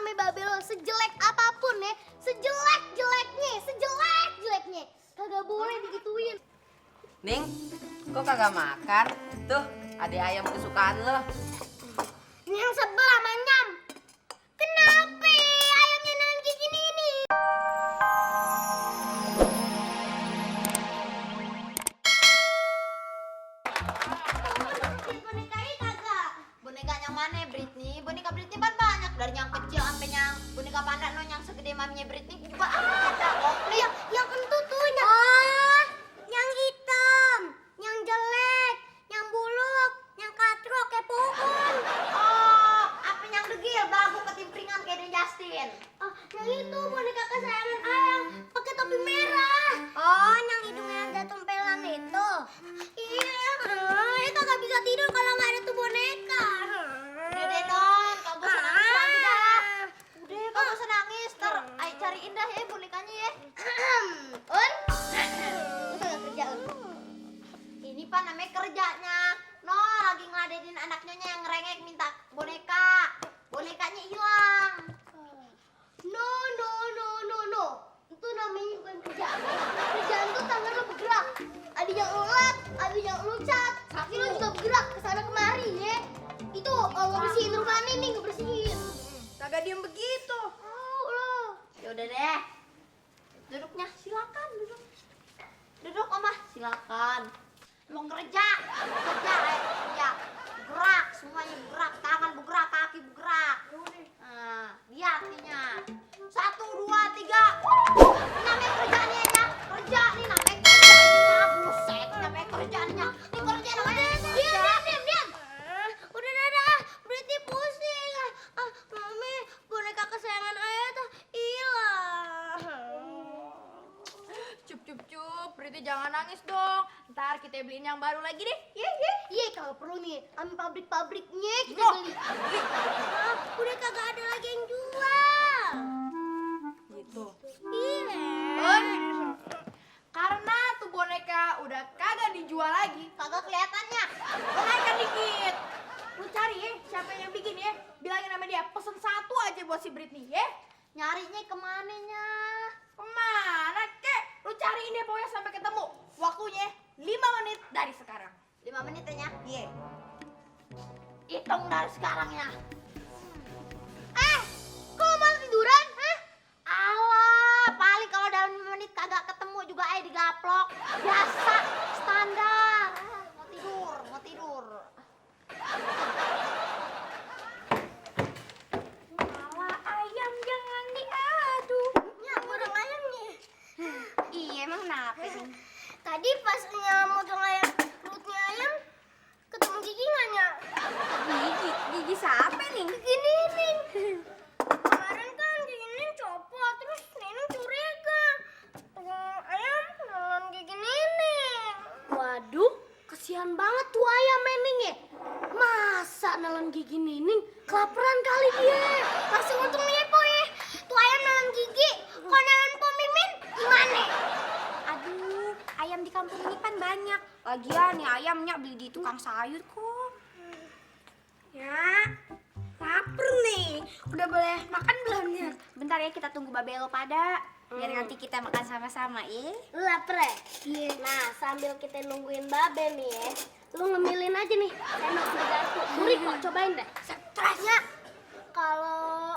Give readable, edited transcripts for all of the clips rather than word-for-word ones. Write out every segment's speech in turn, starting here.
namanya babe lo sejelek apapun ya, sejelek-jeleknya, kagak boleh digituin. Ning, kok kagak makan? Tuh, ada ayam kesukaan lo. Ini yang sebelah manyam. Kenapa ayamnya nahan kayak gini ini? Bonekanya kagak. Boneka yang mana Britney? Boneka Britney kan banyak, dari yang kecil sampai yang boneka panda no yang segede maminya Britney juga ada komplit. Yang kentut tuh yang hitam, yang jelek, yang buluk, yang katrok kayak pohon. Oh, apa yang degil bagus ketimpringan kayak Den Justin. Oh, yang itu boneka kesayangan ayam, pakai topi merah. Oh, Yang hidungnya ada tempelan itu. Iya, kagak bisa tidur kalau nggak ada tuh boneka. Dede non, kagak usah nangis lagi dah. Udah, kagak usah nangis. Ntar ay cariin dah ya bonekanya ya. Un, lu kagak kerja Un? Ini pak namanya kerjanya. No, lagi ngeladenin anak nyonya yang ngerengek minta boneka. Bonekanya hilang. No. Itu namanya bukan kerjaan. Kerjaan tuh tangan lo bergerak. Ada yang ulat, ada yang lucat. Kaki lo juga bergerak kesana kemari ya. Itu ngebersihin rumah nih, ngebersihin. Kagak diem begitu. Tahu lo. Yaudah deh. Duduknya silakan duduk. Duduk Oma, silakan. Mau kerja, kerja. Gerak, semuanya bergerak, tangan bergerak, kaki bergerak. Nah, lihat ininya. 1, 2, 3. Namanya kerjaannya ya. Kerja nih namanya kerjaannya. Buset, namanya kerjaannya. Ini kerja namanya. Diam. Udah dah. Berarti pusing. Mami, boneka kesayangan ayah tuh hilang. Cup, Priti jangan nangis dong. Ntar kita beliin yang baru lagi deh. Iya, kalau perlu nih, ambil pabrik-pabriknya kita Oh, beli. Udah kagak ada lagi yang jual. Gitu. Iya. Karena tuh boneka udah kagak dijual lagi. Kagak kelihatannya. Naikkan dikit. Lu cari ya, siapa yang bikin ya. Bilangin sama dia, pesen 1 aja buat si Britney ya. Nyarinya kemananya? Kemana kek? Lu cariin deh pokoknya sampai ketemu. Waktunya 5 menit dari sekarang. 5 menit ya? Iya. Hitung dari sekarang ya. Kok malah tiduran? Alah, paling kalau dalam 5 menit kagak ketemu juga digaplok. Biasa, standar. Mau tidur. Malah ayam jangan diadu. Ya, modal ayamnya. Iya, emang kenapa nih? Tadi pas modal ayam, perutnya ayam, ketemu gigi nggak, Nya? Gigi siapa nih? Gigi Nining. Kemarin kan gigi Nining copot, terus Nining curiga. Ayam nelan gigi Nining. Waduh, kesian banget tuh ayam Nining ya. Masa nelan gigi Nining? Kelaparan kali dia. Langsung untung nepo ya. Tuh ayam nelan gigi, kok nelan Po Mimin gimana? Aduh, ayam di kampung ini kan banyak. Lagian nih ayamnya beli di tukang sayur kok. Ya, lapar nih. Udah boleh makan belum ya? Bentar ya kita tunggu babelo pada. Biar nanti kita makan sama-sama ya. Lu lapar ya? Iya. Nah, sambil kita nungguin babe nih ya, lu ngemilin aja nih enak bergantung. Gurih kok, cobain deh. Stresnya kalau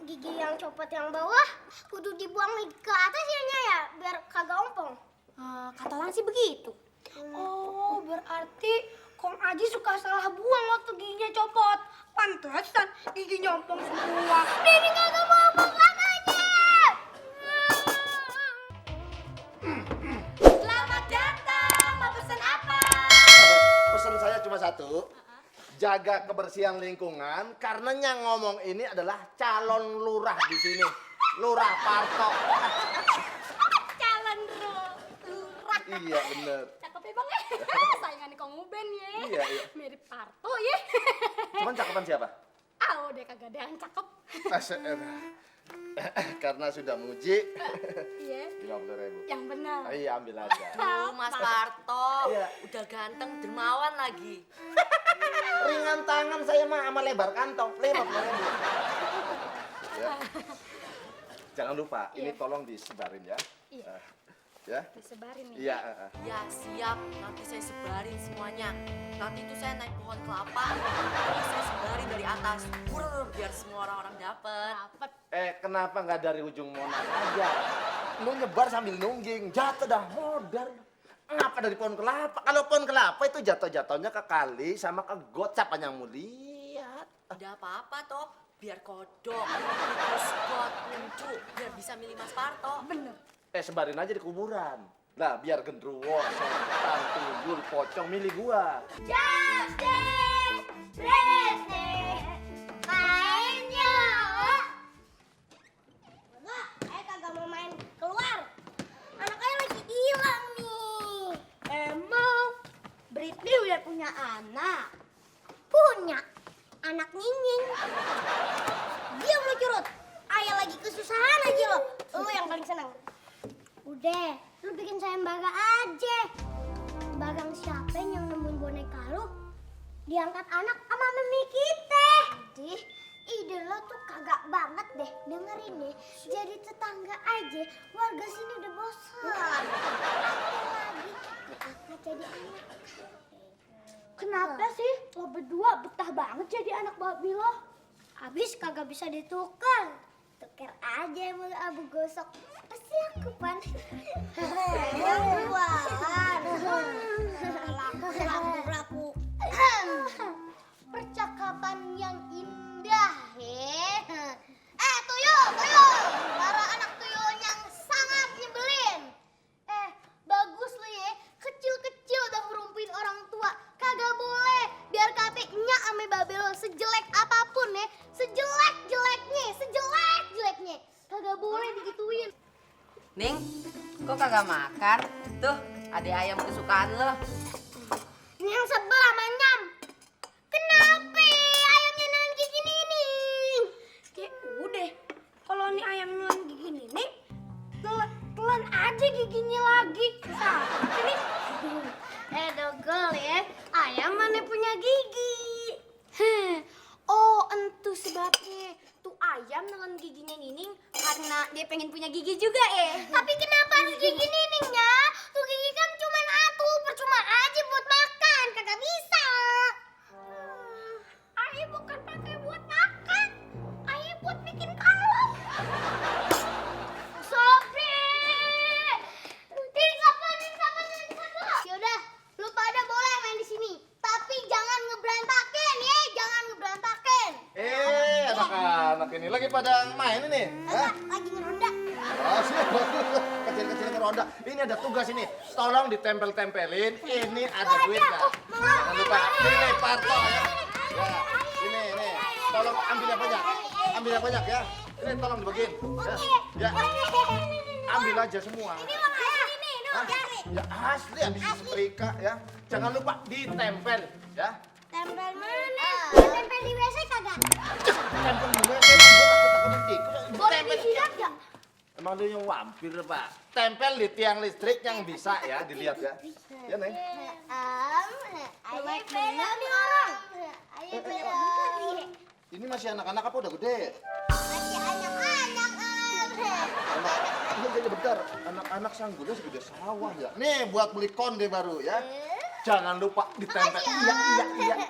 gigi yang copot yang bawah kudu dibuang ke atas ya, Nya ya, biar kagak ompong. Kata orang sih begitu. Oh, berarti Kong Aji suka salah buang waktu giginya copot. Pantesan giginya ompong semua. Ini kagak mau ompong katanya. Selamat datang. Mau pesen apa? Pesan saya cuma satu, jaga kebersihan lingkungan karena yang ngomong ini adalah calon lurah di sini, Lurah Parto. Calon lurah. Iya bener. Cakep ya Bang ya. Saingan Kong Uben ya. Iya. Mirip Parto ya. Cuman cakepan siapa? Udah kagak ada yang cakep. Karena sudah muji. Iya. 50.000. Yang benar. Iya ambil aja. Mas Parto, Iya. udah ganteng, dermawan lagi. Ringan tangan saya mah sama lebar kantong. 50.000. Ya. Jangan lupa, ini tolong disebarin ya. Ya. Disebarin nih. Iya. Ya siap, nanti saya sebarin semuanya. Nanti itu saya naik pohon kelapa, terus saya sebarin dari atas. Biar semua orang-orang dapet. Kenapa nggak dari ujung Monas aja? Lu nyebar sambil nungging, jatuh dah modal. Ngapa dari pohon kelapa? Kalau pohon kelapa itu jatuh-jatuhnya ke kali sama ke got, siapa yang mau lihat? Udah apa-apa toh, biar kodok, terus got, uncu, biar bisa milih Mas Parto. Bener. Sebarin aja di kuburan. Nah, biar gendruwo, setan, tuyul, pocong milih gua. Mainnya. Enggak, saya kagak mau main keluar. Anak saya lagi hilang nih. Emang Britney udah punya anak. Punya anak Nining. Diam lo curut. Ayah lagi kesusahan aja lo. Lo yang paling senang. Udah, lu bikin sayembara aja. Barang siapa yang nemuin boneka lu, diangkat anak sama mami kita. Dih, ide lo tuh kagak banget deh. Dengerin nih, jadi tetangga aja, warga sini udah bosan. Apalagi diangkat jadi anak. Kenapa sih lo berdua betah banget jadi anak babi lo? Habis kagak bisa ditukar. Tuker aja sama abu gosok. Pasti aku pan. Laku. Percakapan yang indah, tuyul. Para anak tuyul yang sangat nyebelin. Bagus lo ya. Kecil-kecil udah ngerumpuin orang tua. Kagak boleh. Biar katanya ame babe lo sejelek apapun ya. Sejelek-jeleknya. Kagak boleh digituin. Ning, kok kagak makan? Tuh, ada ayam kesukaan lo. Ini yang sebelah manyam. Kenapa ayamnya nelan kayak gini nih? Kayak udah, kalau nih ayam nelan gigi nih, telan aja giginya lagi. Nah, ini Dogol ya, ayam mana punya gigi? Oh, entu sebabnya. Tuh ayam dengan giginya Nining karena dia pengen punya gigi juga Tapi kenapa harus gigi Niningnya? Tuh gigi kan cuma satu, percuma aja buat makan, kagak bisa. ayam bukan pakai buat makan, ayam buat bikin kalung. Sofi! Siapa? Yaudah, lu pada boleh main di sini. Tapi jangan ngeberantakin ya, jangan ngeberantakin. Anak-anak ini lagi pada main ini. Hah? Lagi ngeronda. Sih, kecil-kecil ngeronda. Ini ada tugas ini. Tolong ditempel-tempelin. Ini ada duitnya. Jangan lupa. Ini Parto ya. Ya, ini. Tolong ambil yang banyak. Ambil yang banyak ya. Ini tolong dibagiin. Ya. Ambil aja semua. Ini uang asli nih, Hah? cari. Ya asli habis setrika ya. Jangan lupa ditempel ya. Tempel mana? Tempel di WC kagak? Tempel di WC takut tikus. Boleh disikat gak? Emang dia yang wampir, Pak. Tempel di tiang listrik yang bisa ya, dilihat ya. Ya, Neng. Ayo bener nih orang. Ayo bener. Ini masih anak-anak apa udah gede? Masih anak-anak. Ini jadi bentar, anak-anak sanggulnya segede sawah ya. Nih buat beli konde baru ya. Jangan lupa ditempel. Iya.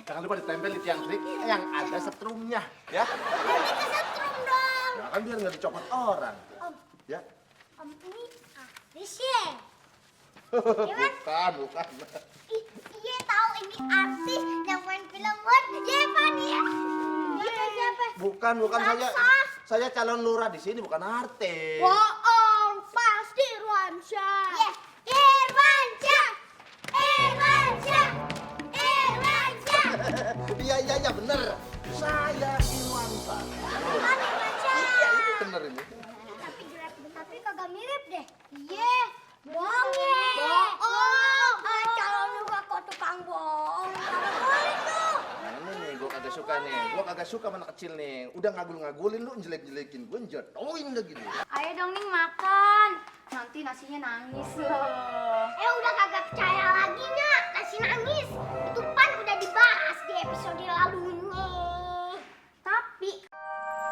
Jangan lupa ditempel di tiang listrik yang ada setrumnya ya. Nanti kesetrum dong. Nah, kan biar nggak dicopot orang. Ya. Om ini artis ya? Bukan. Iya tahu ini artis yang main film What? Iya Pak dia. Siapa? Bukan saya calon lurah di sini bukan artis. Bohong, pasti Ruansyah. Irwansyah. Iya bener. Saya Irwansyah. Irwansyah. Bener ini. Tapi kagak mirip deh. Iya. Bohong ya. Bohong. Calon lu kok tukang bohong. Kagak boleh tuh. Mana nih, gue kagak suka nih. Gue kagak suka anak kecil nih. Udah ngagul-ngagulin lu, jelek-jelekin gue, jatuhin lagi nih. Ayo dong Ning makan. Nanti nasinya nangis loh.